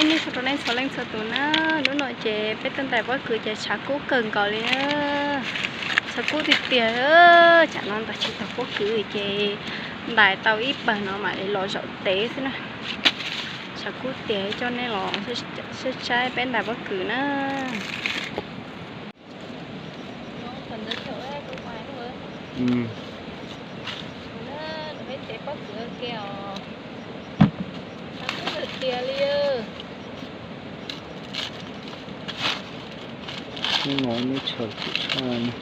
Nyob zoo rau nej txhua leej txhua tus na, hnub no ces peb tuaj ntais pob kws ces tshav kub kawg nkaus li na. Tshav kub tiag tiag, tsam no ntais tsis tau pob kws ces ntais tau ib pawg no mam li los zaum tev xwb na. Tshav kub tiag, coj nej los saib peb ntais pob kws na. Hnub no neb tshav kub tshaj na.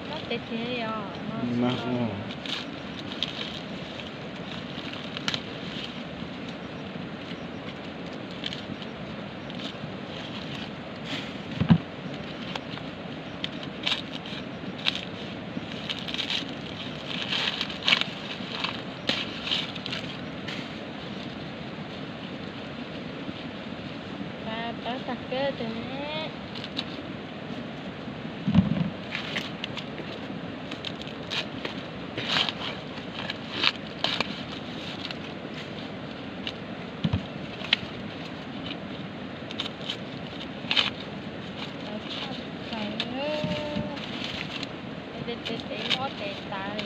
Mob tes tiag li os. Tawv tag kawg tes ne. Tawv tshaj plaws, tes tes mob tes tas li.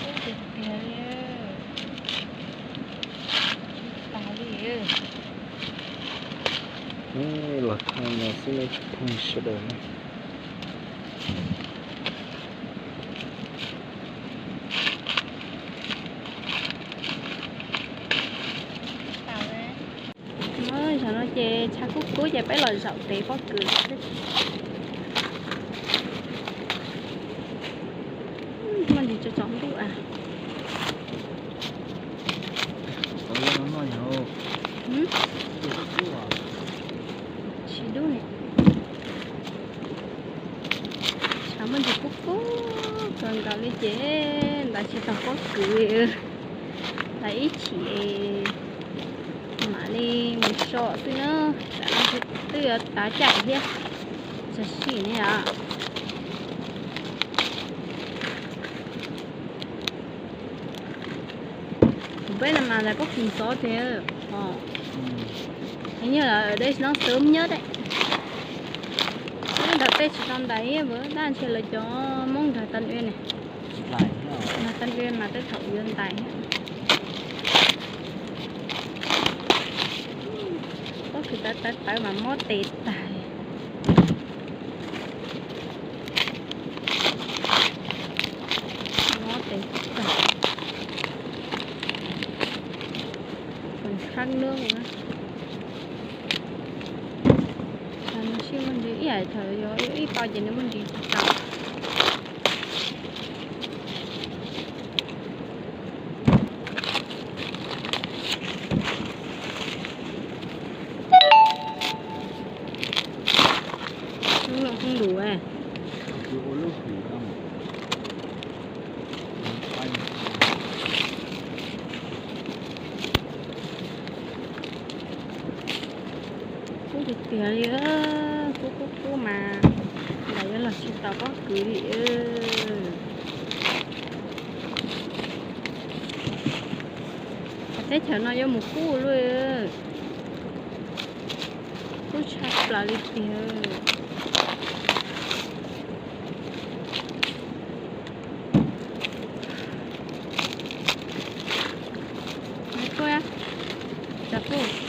Kub tiag tiag li, tsis tas li. Los thaij no xwb nej tsoom phooj ywg sawv daws na. Zaum no ces tshav kub kub ces peb los zaum tev pob kws xwb. Muaj ntsis tsaus tsaus ntuj a. Tsis dub ne. Tshav muaj ntsis kub kub kawg nkaus li ces ntais tsis tau pob kws. Ntais ib chim mam li mus so xwb na, tsam no twb yuav tav caij thiab. Txog sij ne os. Kuv peb no mas ntais pob kws ntxov tiag os. Heev nyuag lawm, dej no sớm nhất đấy. Nyob nram peb tsis tau ntais ib vwm dab ntshe lawv cov Hmoob nrog Tân Uyên ne. Nrog Tân Uyên mas tej thaum yuav ntais. Pob kws tawv tawv tawv mas mob tes tag. Mob tes tag. Còn khát nước nữa. Nws sij muaj ntsis ib yam thaum yog ib pau ces nws muaj ntsis tsis tau. Lub no không đủ à. Kub tiag tiag li, kub kub kub mas ntais yuav los tsis tau pob kws li. Teb chaws no yuav mus kub luaj. Kub tshaj plaws li tiag. Ua, cas tuaj